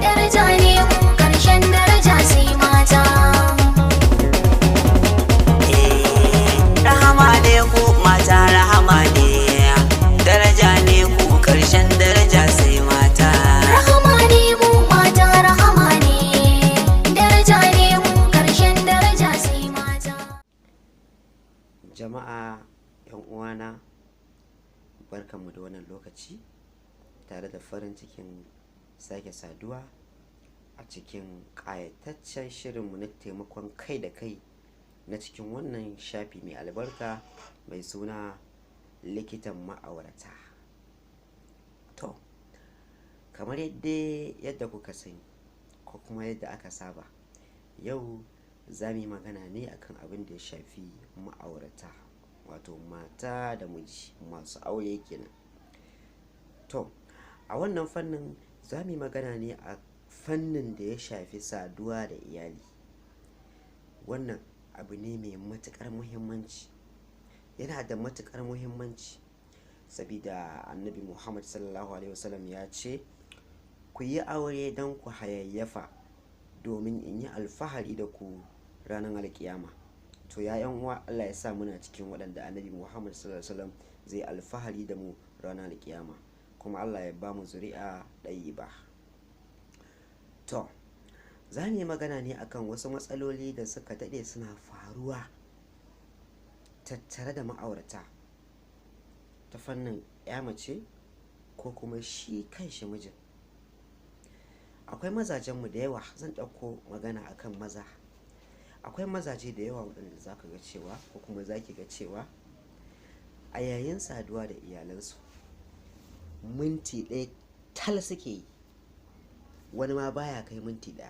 Daraja ne mu, karshen daraja sai mata. Eh, rahama ne ku mata, rahama ne, daraja ne ku, karshen daraja sai mata. Rahama ne mu mata, rahama ne, daraja ne mu, karshen daraja sai mata. Jama'a, 'yan uwana, barkanmu da wannan lokaci tare da farin cikin sake saduwa a cikin ƙayataccen shirinmu na taimakon kai da kai na cikin wannan shafi mai albarka mai suna Likitan Ma'aurata. To, kamar yadda kuka sani ko kuma yadda aka saba, yau za mu yi magana ne akan abin da ya shafi ma'aurata, wato mata da miji, masu aure kenan. To, a wannan fannin za mu yi magana ne a fannin da ya shafi saduwa da iyali. Wannan abu ne mai matuƙar muhimmanci, yana da matuƙar muhimmanci sabida Annabi Muhammad Sallallahu Alaihi Wasallam ya ce, "Ku yi aure don ku hayayyafa, domin in yi alfahari da ku ranar Alkiyama." To, ya 'yan uwa, Allah ya sa muna cikin waɗanda Annabi Muhammad Sallallahu Alaihi Wasallam zai alfahari da mu ranar Alkiyama, kuma Allah ya ba mu zuri'a ɗayyiba. To, za mu yi magana ne akan wasu matsaloli da suka daɗe suna faruwa tattare da ma'aurata ta fannin 'ya mace ko kuma shi kanshi mijin. Akwai mazajenmu da yawa, zan ɗauko magana akan maza. Akwai mazaje da yawa waɗanda za ka ga cewa ko kuma za ki ga cewa a yayin saduwa da iyalansu minti 1 tal suke yi, wani ma baya kai minti 1.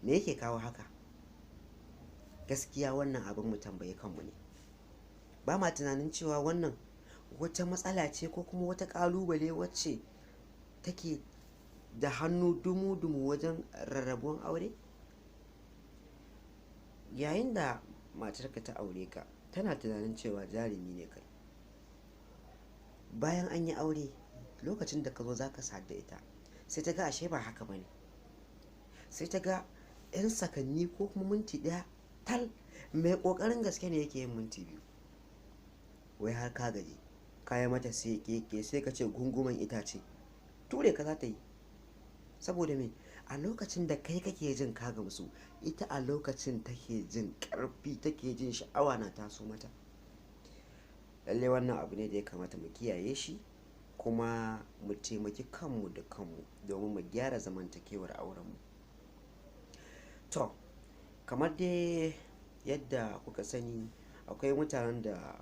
Me yake kawo haka? Gaskiya wannan abin mu tambayi kanmu ne. Ba ma tunanin cewa wannan wata matsala ce ko kuma wata ƙalubale wacce take da hannu dumu-dumu wajen rarrabuwan aure. Yayin da matarka ta aure ka, tana tunanin cewa jarumi ne kai. Bayan an yi aure, lokacin da ka zo za ka sadu da ita, sai ta ga ashe ba haka ba ne. Sai ta ga 'yan sakanni ko kuma minti 1 tal, mai ƙoƙarin gaske ne yake yin minti 2. Wai har ka gaji, ka yi mata sai keke, sai ka ce gungumen itace, ture ka za ta yi. Saboda me? A lokacin da kai kake jin ka gamsu, ita a lokacin take jin ƙarfi, take jin sha'awa na taso mata. Lallai wannan abu ne da ya kamata mu kiyaye shi kuma mu taimaki kanmu da kanmu domin mu gyara zamantakewar aurenmu. To, kamar dai yadda kuka sani, akwai mutanen da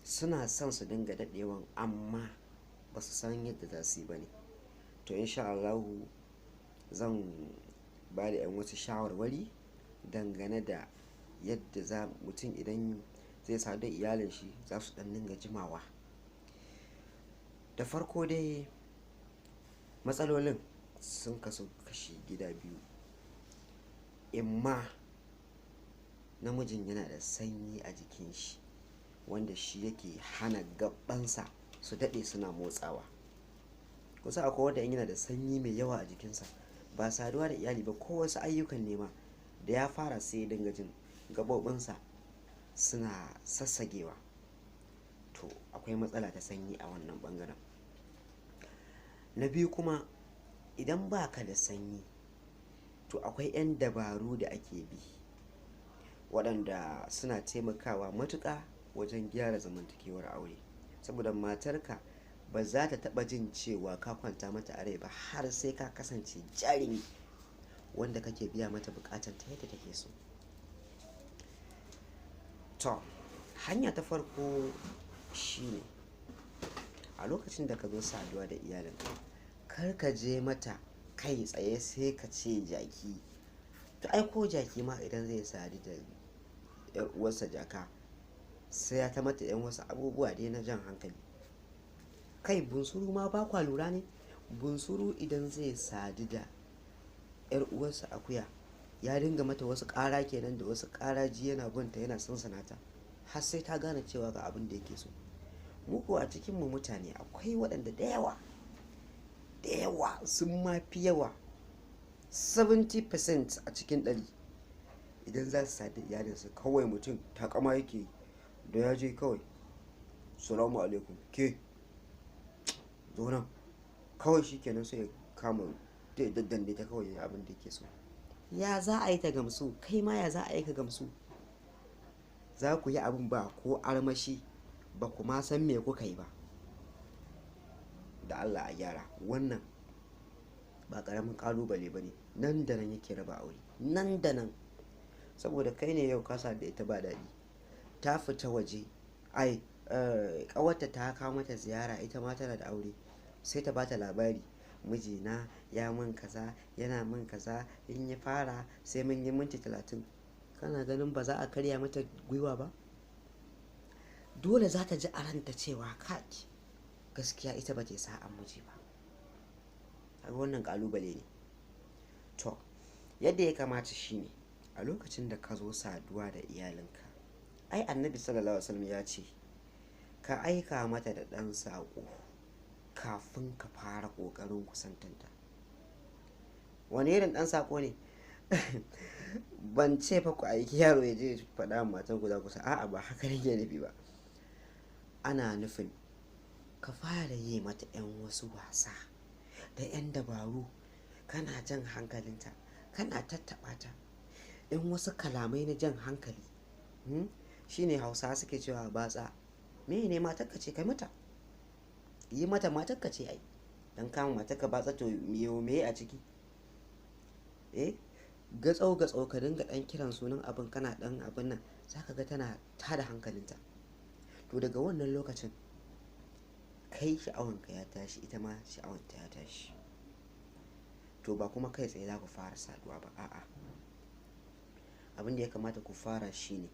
suna son su dinga daɗewan amma ba su san yadda za su yi ba ne. To, in sha Allahu zan ba da 'yan wasu shawarwari dangane da yadda za mutum idan zai sadu da iyalin shi za su ɗan dinga jimawa. Da farko dai, matsalolin sun kasu kashi gida biyu. Imma namijin yana da sanyi a jikin shi wanda shi yake hana gabansa su daɗe suna motsawa. Kusa akwai wanda in yana da sanyi mai yawa a jikinsa, ba saduwa da iyali ba ko wasu ayyukan nema da ya fara sai ya dinga jin gaɓoɓinsa suna sassagewa. To, akwai matsala ta sanyi a wannan ɓangaren. Na biyu kuma, idan ba ka da sanyi, to akwai 'yan dabaru da ake bi waɗanda suna taimakawa matuƙa wajen gyara zamantakewar aure. Saboda matarka ba za ta taɓa jin cewa ka kwanta mata a rai ba har sai ka kasance jarumi wanda kake biya mata buƙatar ta yadda take so. To, hanya ta farko shine a lokacin da ka zo saduwa da iyalinka, kar ka je mata kai tsaye sai ka ce jaki. To, ai ko jaki ma idan zai sadu da 'yar uwarsa jaka, sai ya ta mata 'yan wasu abubuwa dai na jan hankali. Kai bunsuru ma ba kwa lura ne? Bunsuru idan zai sadu da 'yar uwarsa akuya, ya dinga mata wasu ƙara kenan da wasu ƙaraji, yana binta yana sansana ta har sai ta gane cewa ga abin da yake so. Mu kuwa a cikin mu mutane akwai waɗanda da yawa Da yawa sun ma fi yawa, 70% a cikin 100, idan za su sadu iyalinsu kawai mutum takama yake da ya je kawai, "Salamu alaikum, ke zo nan," kawai shi kenan sai ya kama daddanne ta kawai ya abin da yake so. Ya za a yi ta gamsu? Kai ma ya za a yi ka gamsu? Za ku yi abin ba ko armashi, ba ku ma san me kuka yi ba. Da Allah a gyara wannan, ba ƙaramin ƙalubale ba ne. Nan da nan yake raba aure, nan da nan, saboda kai ne yau ka da ita ba daɗi, ta fita waje, ai ƙawarta ta kawo mata ziyara, ita ma tana da aure, sai ta bata labari, "Mijina ya min kaza, yana min kaza, in ya fara sai mun yi minti 30." Kana ganin ba za a karya mata gwiwa ba? Dole za ta ji a ranta cewa kai, gaskiya ita ba ta yi sa'an miji ba. Kaga wannan kalubale ne. To, yadda ya kamata shine a lokacin da ka zo saduwa da iyalinka, ai Annabi sallallahu alaihi wasallam ya ce ka aika mata da ɗan saƙo kafin ka fara ƙoƙarin kusantanta. Wani irin ɗan saƙo ne? Ban ce fa ku aiki yaro ya je faɗa matan ku za ku sa, a'a, ba haka nake nufi ba. Ana nufin ka fara yi mata 'yan wasu wasa da 'yan dabaru, kana jan hankalinta, kana tattaɓa ta, 'yan wasu kalamai na jan hankali. Shine Hausawa suke cewa batsa. Me ne? Matarka ce, kai mata, yi mata, matarka ce ai. Dan kama matarka batsa, to me a ciki? Eh, gatsau gatsau ka dinga dan kiran sunan abin, kana dan abin nan, zaka ga tana tada hankalinta. To, daga wannan lokacin kai sha'awanka ya tashi, ita ma sha'awanta ya tashi. To, ba kuma kai tsaye za ku fara saduwa ba, a'a. Abin da ya kamata ku fara shine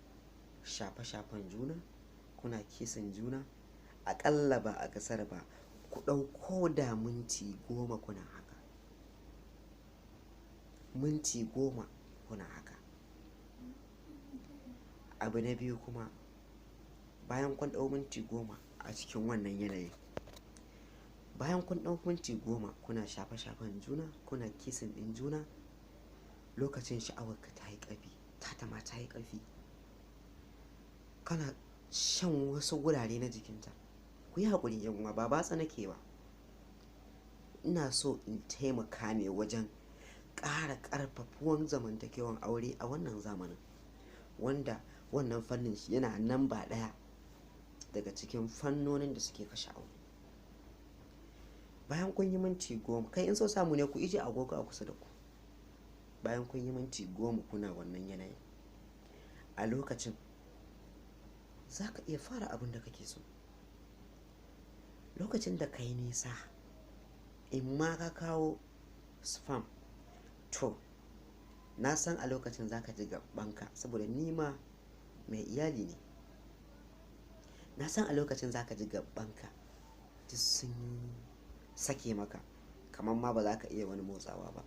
shafe-shafen juna, kuna kissing juna, aƙalla ba a ƙasar ba ku ɗauko da minti 10 kuna haka, minti 10 kuna haka. Abu na biyu kuma, bayan kun ɗau minti 10 a cikin wannan yanayin, bayan kun ɗau minti 10 kuna shafe-shafen juna, kuna kissing ɗin juna, lokacin sha'awarka ta yi ƙarfi, ta ma ta yi ƙarfi, kana shan wasu wurare na jikinta. Ku yi haƙuri yan uwa, ba batsa nake ba, ina so in taimaka ne wajen ƙara ƙarfafuwan zamantakewan aure a wannan zamanin, wanda wannan fannin shi yana namba ɗaya daga cikin fannonin da suke kashe aure. Bayan kun yi minti 10, kai in so samu ne ku ije agogo a kusa da ku, bayan kun yi minti 10 kuna wannan yanayin, a lokacin za ka iya fara abin da kake so. Lokacin da ka yi nisa, in ma ka kawo sperm, to na san a lokacin za ka ji gabanka, saboda ni ma mai iyali ne, na san a lokacin za ka ji gabanka duk sun sake maka, kamar ma ba za ka iya wani motsawa ba.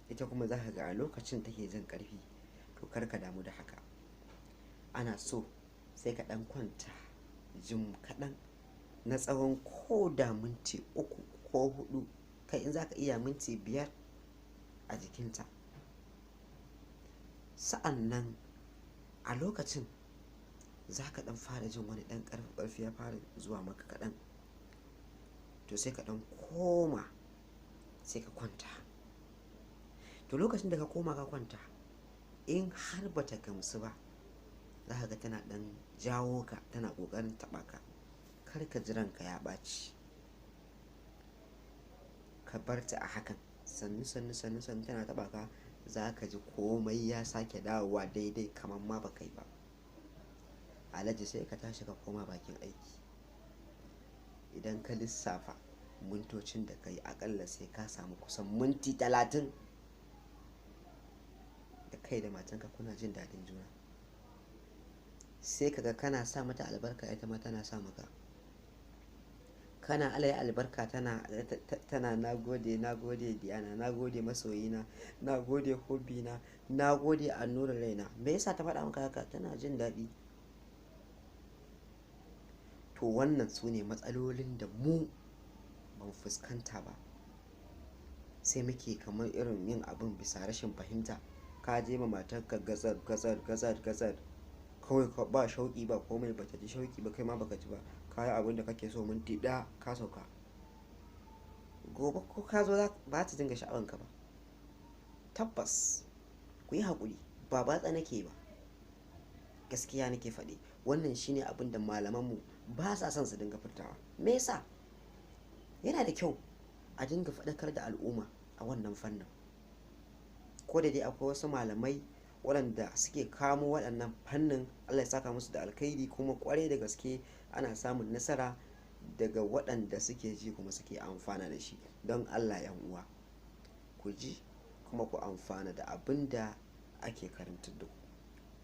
Ita kuma za ka ga a lokacin take jin ƙarfi. To, kar ka damu da haka. Ana so sai ka ɗan kwanta jim kaɗan na tsawon ko da minti 3 ko 4, kai in za ka iya minti 5 a jikinta. Sa'an nan a lokacin za ka ɗan fara jin wani ɗan ƙarfi ƙarfi ya fara zuwa maka kaɗan. To, sai ka ɗan koma, sai ka kwanta. To, lokacin da ka koma ka kwanta, in har bata gamsu ba, za ka ga tana ɗan jawo ka, tana ƙoƙarin taɓa ka. Kar ka ji ranka ya ɓaci, ka bar ta a hakan. Sannu sannu sannu sannu tana taɓa ka, za ka ji komai ya sake dawowa daidai kamar ma ba kai ba. Alhaji, sai ka tashi ka koma bakin aiki. Idan ka lissafa mintocin da ka yi, aƙalla sai ka samu kusan minti 30 da kai da matanka kuna jin daɗin juna. Sai kaga kana sa mata albarka, ita ma tana sa maka. Kana "Allah ya albarka", tana "Na gode, na gode Diana, na gode masoyina, na gode hobina, na gode annurin raina." Me yasa ta faɗa maka haka? Tana jin daɗi. To, wannan su ne matsalolin da mu ba mu fuskanta ba. Sai muke kamar irin yin abin bisa rashin fahimta. Ka je ma matarka gazar gazar gazar gazar, kawai ka ba shauƙi ba komai, ba ta ji shauƙi ba, kai ma baka ji ba. Ka yi abin da kake so minti ɗaya ka sauka. Gobe ko ka zo ba ta dinga sha'awanka ba. Tabbas ku yi haƙuri, ba batsa nake ba, gaskiya nake faɗi. Wannan shine abin da malamanmu ba sa son su dinga furtawa. Me yasa? Yana da kyau a dinga faɗakar da al'umma a wannan fannin. Ko da dai akwai wasu malamai waɗanda suke kamo waɗannan fannin, Allah ya saka musu da alkhairi, kuma ƙwarai da gaske ana samun nasara daga waɗanda suke ji kuma suke amfana da shi. Don Allah 'yan uwa, ku ji kuma ku amfana da abin da ake karantar da ku.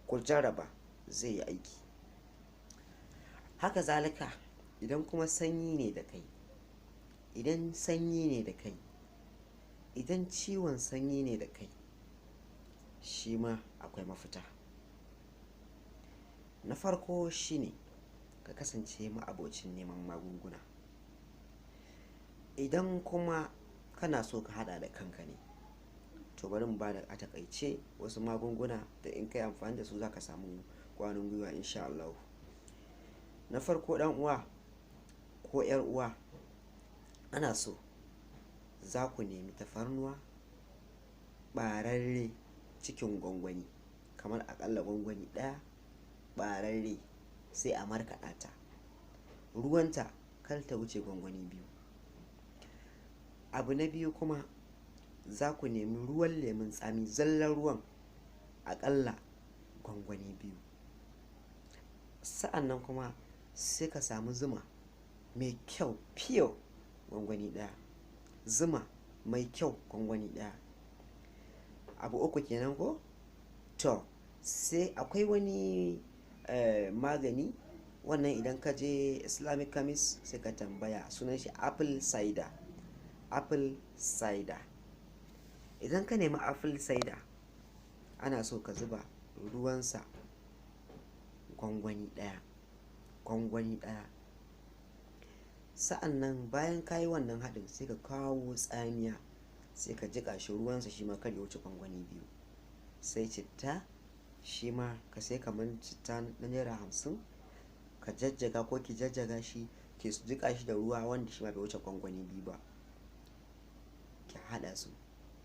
Ku jarraba, zai yi aiki. Haka zalika idan kuma sanyi ne da kai, idan sanyi ne da kai, idan ciwon sanyi ne da kai, shi ma akwai mafita. Na farko shine ka kasance ma'abocin neman magunguna. Idan kuma kana so ka haɗa da kanka ne, to bari mu bada a taƙaice wasu magunguna da in ka yi amfani da su za ka samu ƙwarin gwiwa insha Allahu. Na farko, ɗan uwa ko 'yar uwa, ana so za ku nemi tafarnuwa ɓararre cikin gwangwani, kamar aƙalla gwangwani ɗaya ɓararre, sai a markaɗa ta. Ruwanta kar ta wuce gwangwani 2. Abu na biyu kuma, za ku nemi ruwan lemon tsami, zallan ruwan, aƙalla gwangwani 2. Sa'an nan kuma sai ka samu zuma mai kyau pure gwangwani 1. Zuma mai kyau gwangwani 1. Abu uku kenan ko? To, sai akwai wani magani wannan idan ka je Islamic chemist sai ka tambaya, sunan shi apple cider. Apple cider. Idan ka nemi apple cider, ana so ka zuba ruwansa gwangwani 1, gwangwani 1. Sa'an nan bayan ka yi wannan haɗin, sai ka kawo tsamiya, sai ka jiƙa shi, ruwansa shi ma kar ya wuce gwangwani 2. Sai citta, shi ma ka sai kamar citta na naira 50, ka jajjaga ko ki jajjaga shi, ki jiƙa shi da ruwa wanda shi ma bai wuce gwangwani 2 ba. Ki haɗa su,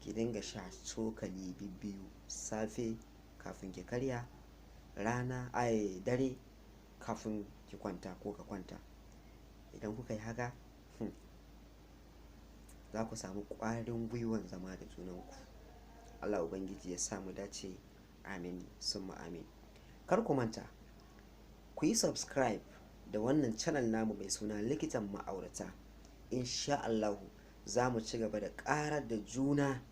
ki dinga sha cokali bibbiyu, safe kafin ki karya, rana ai dare kafin ki kwanta ko ka kwanta. Idan kuka yi haka, za ku samu ƙwarin gwiwan zama da junanku. Allah Ubangiji ya sa mu dace. Amin summa amin. Kar ku manta, ku yi subscribe da wannan channel namu mai suna Likitan Ma'aurata. Insha Allahu za mu ci gaba da ƙarar da juna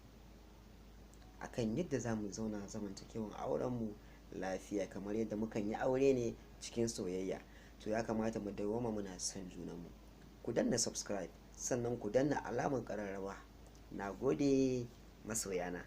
akan yadda za mu zauna zamantakewan aurenmu lafiya, kamar yadda mukan yi aure ne cikin soyayya. To ya kamata mu dawwama muna son junanmu. Ku danna subscribe, sannan ku danna alamar ƙararrawa. Na gode masoyana.